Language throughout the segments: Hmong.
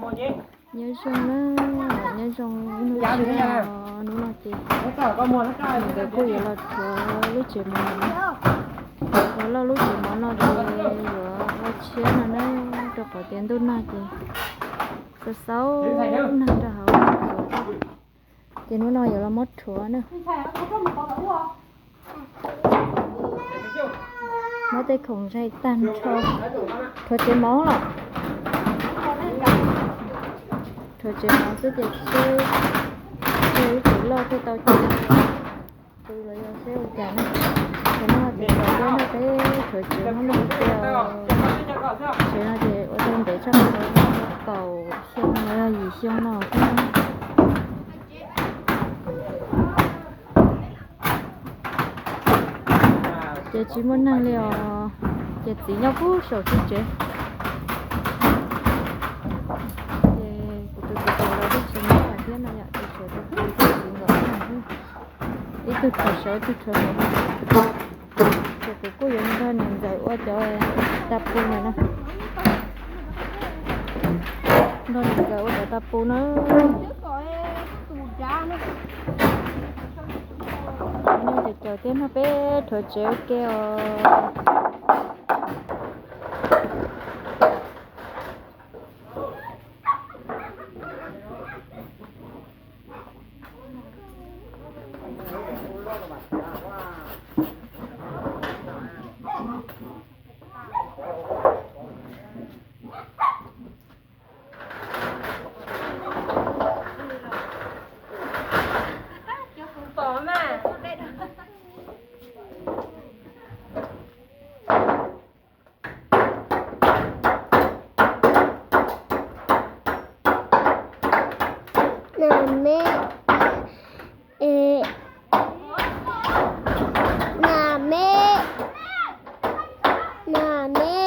Nyob zoo na, nyob zoo ib hnub tshiab no, hnub no ces nkawd kuj yuav los rhuav lub tsev mov, rhuav loj lub tsev mov no ces yuav ua tshiab no na, rau qhov tias ntuj nag ces xav xaub nag rau hauv. Ces hnub no yuav los muab rhuav na. Muab tej khoom zais tag nrho, rhuav tsev mov los. Rhuav tsev mov xwb ces seb, seb lub tsev loj thiaj tau cia, tu los yog seb ua cas na. Ces no ces rhuav tsev no peb rhuav tsev mov no cia, tsev no ces ua tau ntev tshaj qhov kaum xyoo los yog yim xyoo no thiab. Ces tsis muaj neeg li os, ces txiv nyob puag saum txuj tsev. Ces kuv tus txiv los twb tsis nyob lawm thiab no yom, ces tshuav tus txiv nkaus ib leeg xwb. Ib tug rhuav sawv, ib tug rhuav sawv. Ces kuv kuj yuav nrog niam ntxawm ua cov tas pus no na. Nrog niam ntxawm ua cov tas pus na. Nyob ces caum thiab no peb rhuav tsev ua ke os. Nam meb, nam meb, nam meb.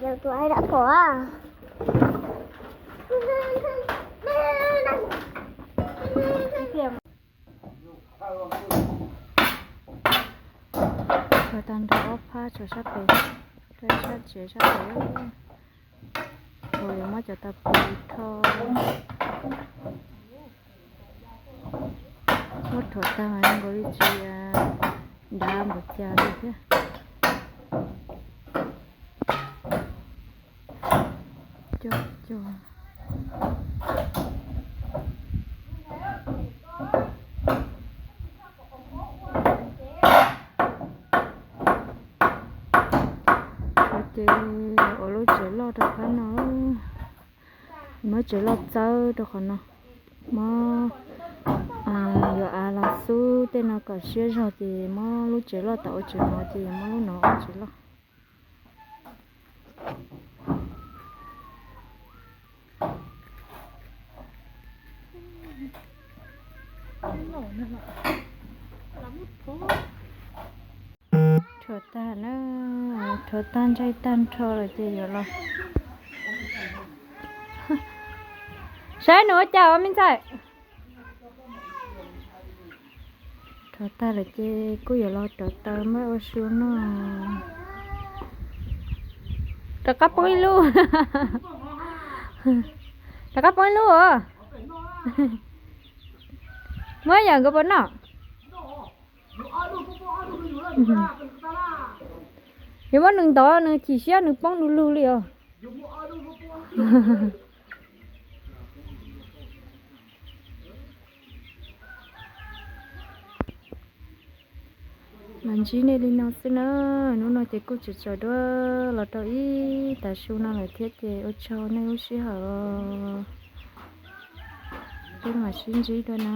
Yawg tus ai dam pom. tag nrho ob phab, tshuav sab pem, rau sab tsev sab pem. Thaum yuav muab cov tau pw rho, muab rho tag mas zoo nkaus li tsis dav npaum cas li thiab. Cog cog. Ces ua lub tsev loj rau qhov no, muab tsev loj txawb rau qhov no, muab yuav av los xub tej no kom siab zog ces muab lub tsev loj tom ua tsev mov ces muab lub no ua tsev loj. Rhuav tag na, rhuav tag ntshai tag nrho lawm ces yuav los. Saib nws ua cas os me ntxhais. Rhuav tag lawm ces kuj yuav los rauv taws muab ua su noj. Rov qab poob ib lub. Rov qab poob ib lub os. Muab yam nkawd puas noj. Yuav muab nws ntov nws chim siab nws poob du lug li os. Los ntsib nej li no xwb na, hnub no ces kuj tseem tsaus duab los rau ib tav su no lawm thiab ces ua tsaug nej lub sij hawm, peb mam sib ntsib dua na.